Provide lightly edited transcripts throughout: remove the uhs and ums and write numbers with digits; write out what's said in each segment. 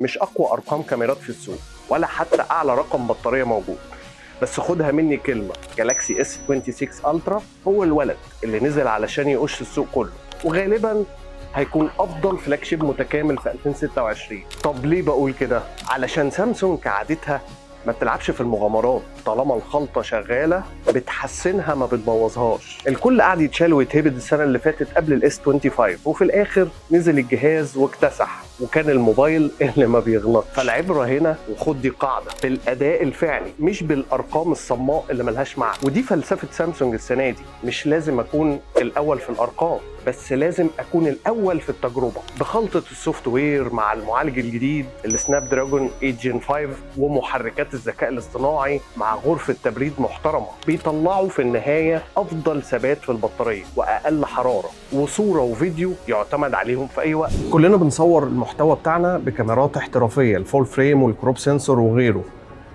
مش اقوى ارقام كاميرات في السوق ولا حتى اعلى رقم بطارية موجود، بس خدها مني كلمه، Galaxy S26 Ultra هو الولد اللي نزل علشان يقش السوق كله، وغالبا هيكون افضل flagship متكامل في 2026. طب ليه بقول كده؟ علشان سامسونج كعادتها ما بتلعبش في المغامرات، طالما الخلطة شغالة بتحسنها ما بتبوظهاش. الكل قعد يتشال ويتهبد السنة اللي فاتت قبل ال S25، وفي الاخر نزل الجهاز واكتسح، وكان الموبايل اللي ما بيغلط. فالعبرة هنا، وخد دي قاعدة، بالأداء الفعلي مش بالأرقام الصماء اللي ملهاش معنى. ودي فلسفة سامسونج السنة دي، مش لازم أكون الأول في الأرقام، بس لازم أكون الأول في التجربة. بخلطة ال software مع المعالج الجديد ال Snapdragon 8 Gen 5 ومحركات الذكاء الاصطناعي مع غرفة تبريد محترمة، بيطلعوا في النهاية أفضل ثبات في البطارية وأقل حرارة وصورة وفيديو يعتمد عليهم في أي وقت. كلنا بنصور المحتوى بتاعنا بكاميرات احترافية، ال full frame وال crop sensor وغيره،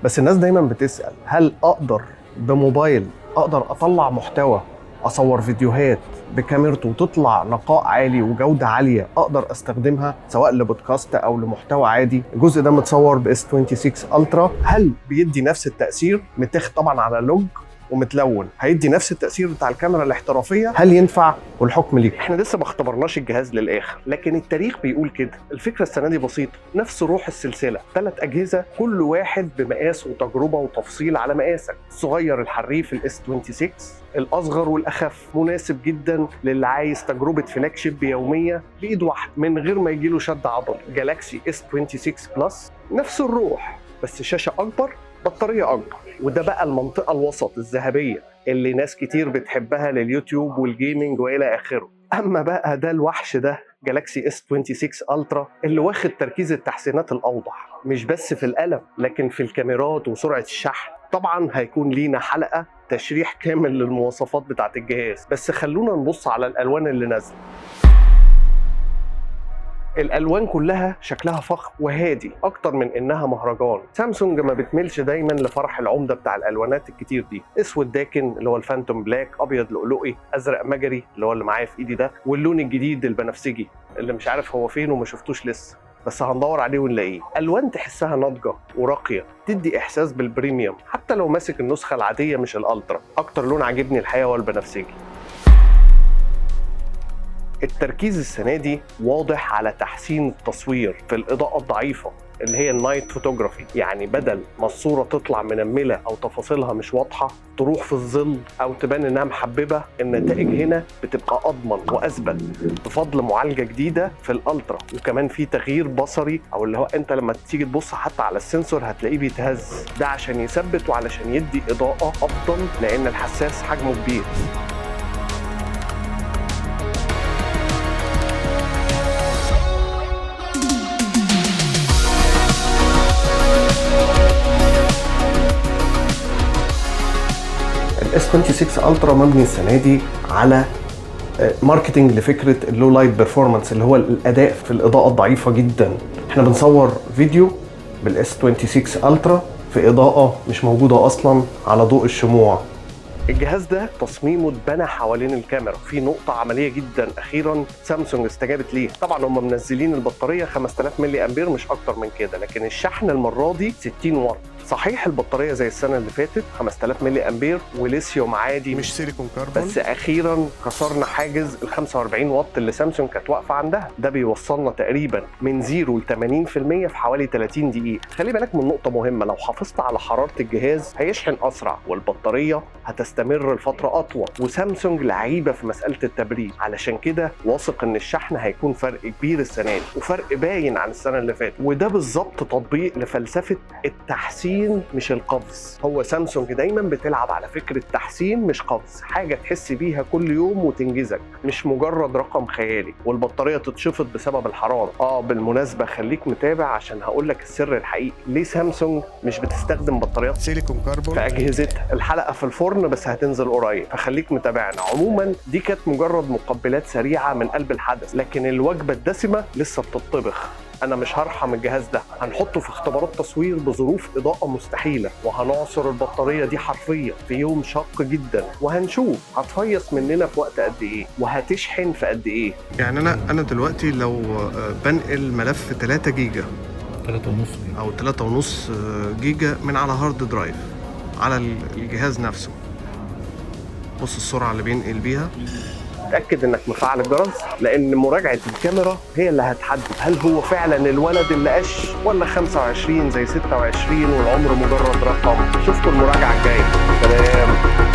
بس الناس دايما بتسأل: هل أقدر بموبايل أقدر أطلع محتوى، اصور فيديوهات بكاميرته وتطلع نقاء عالي وجوده عاليه، اقدر استخدمها سواء لبودكاست او لمحتوى عادي؟ الجزء ده متصور ب S26 Ultra، هل بيدي نفس التاثير؟ متاخد طبعا على log ومتلون، هيدي نفس التاثير بتاع الكاميرا الاحترافيه؟ هل ينفع؟ والحكم ليك. احنا لسه ما اختبرناش الجهاز للاخر، لكن التاريخ بيقول كده. الفكرة السنة دي بسيطه، نفس روح السلسله، ثلاث اجهزة كل واحد بمقاس وتجربه وتفصيل على مقاسك. الصغير الحريف ال S26، الاصغر والاخف، مناسب جدا للي عايز تجربه flagship يومية بايد واحدة من غير ما يجيله شد عضلي. Galaxy S26 Plus نفس الروح، بس شاشة اكبر، بطارية اكبر، وده بقى المنطقة الوسط الذهبية اللي ناس كتير بتحبها لليوتيوب وال gaming والى اخره. اما بقى ده الوحش ده Galaxy S26 Ultra، اللي واخد تركيز التحسينات الاوضح، مش بس في القلم لكن في الكاميرات وسرعة الشحن. طبعا هيكون لينا حلقة تشريح كامل للمواصفات بتاعت الجهاز، بس خلونا نبص على الالوان اللي نازله. الالوان كلها شكلها فخم وهادي اكتر من انها مهرجان. سامسونج ما بتميلش دايما لفرح العمدة بتاع الالوانات الكتير دي. اسود داكن اللي هو ال Phantom Black، ابيض لؤلؤي، ازرق مجري اللي هو اللي معايا في ايدي ده، واللون الجديد البنفسجي اللي مش عارف هو فين وما شفتوش لسه، بس هندور عليه ونلاقيه. الوان تحسها ناضجة وراقيه، تدي احساس بال premium حتى لو ماسك النسخة العادية مش ال Ultra. اكتر لون عاجبني الحقيقة هو البنفسجي. التركيز السنة دي واضح على تحسين التصوير في الاضاءة الضعيفة اللي هي ال night photography، يعني بدل ما الصورة تطلع منمله او تفاصيلها مش واضحة تروح في الظل او تبان انها محببه، النتائج هنا بتبقى اضمن واثبت بفضل معالجة جديدة في ال Ultra. وكمان في تغيير بصري، او اللي هو انت لما تيجي تبص حتى على ال sensor هتلاقيه بيتهز، ده عشان يثبت وعلشان يدي اضاءه افضل لان الحساس حجمه كبير. ال S26 Ultra مبني السنة دي على marketing لفكرة ال low light performance، اللي هو الاداء في الاضاءة الضعيفة جدا. احنا بنصور فيديو بال S26 Ultra في اضاءه مش موجودة اصلا على ضوء الشموع. الجهاز ده تصميمه اتبنى حوالين الكاميرا، في نقطة عملية جدا أخيرا سامسونج استجابت ليها. طبعا هم منزلين البطارية 5000 ملي أمبير مش أكتر من كده، لكن الشحن المرة دي 60 واط. صحيح البطارية زي السنة اللي فاتت 5000 ملي أمبير وليثيوم عادي مش silicon carbon، بس أخيرا كسرنا حاجز ال 45 واط اللي سامسونج كانت واقفة عندها. ده بيوصلنا تقريبا من 0 ل 80% في حوالي 30 دقيقة. خلي بالك من نقطة مهمة، لو حافظت على حرارة الجهاز هيشحن أسرع والبطارية هتستمر لفترة أطول، وسامسونج لعيبة في مسألة التبريد، علشان كده واثق إن الشحن هيكون فرق كبير السنة دي وفرق باين عن السنة اللي فاتت. وده بالظبط تطبيق لفلسفة التحسين مش القفز. هو سامسونج دايما بتلعب على فكرة تحسين مش قفز، حاجة تحس بيها كل يوم وتنجزك، مش مجرد رقم خيالي والبطارية تتشفط بسبب الحرارة. بالمناسبة خليك متابع عشان هقول لك السر الحقيقي ليه سامسونج مش بتستخدم بطاريات silicon carbon في اجهزتها. الحلقة في الفرن بس هتنزل قريب، فخليك متابعنا. عموما دي كانت مجرد مقبلات سريعة من قلب الحدث، لكن الوجبة الدسمة لسه بتطبخ. انا مش هرحم الجهاز ده، هنحطه في اختبارات تصوير بظروف اضاءه مستحيلة، وهنعصر البطارية دي حرفيا في يوم شاق جدا، وهنشوف هتفيص مننا في وقت قد ايه وهتشحن في قد ايه. يعني انا دلوقتي لو بنقل ملف 3 جيجا 3.5 جيجا. او 3.5 جيجا من على hard drive على الجهاز نفسه. بص السرعة اللي بينقل بيها. اتاكد انك مفعل الجرس، لان مراجعه الكاميرا هي اللي هتحدد هل هو فعلا الولد اللي قش ولا 25 زي 26 والعمر مجرد رقم. اشوفكم المراجعة الجاية. سلام.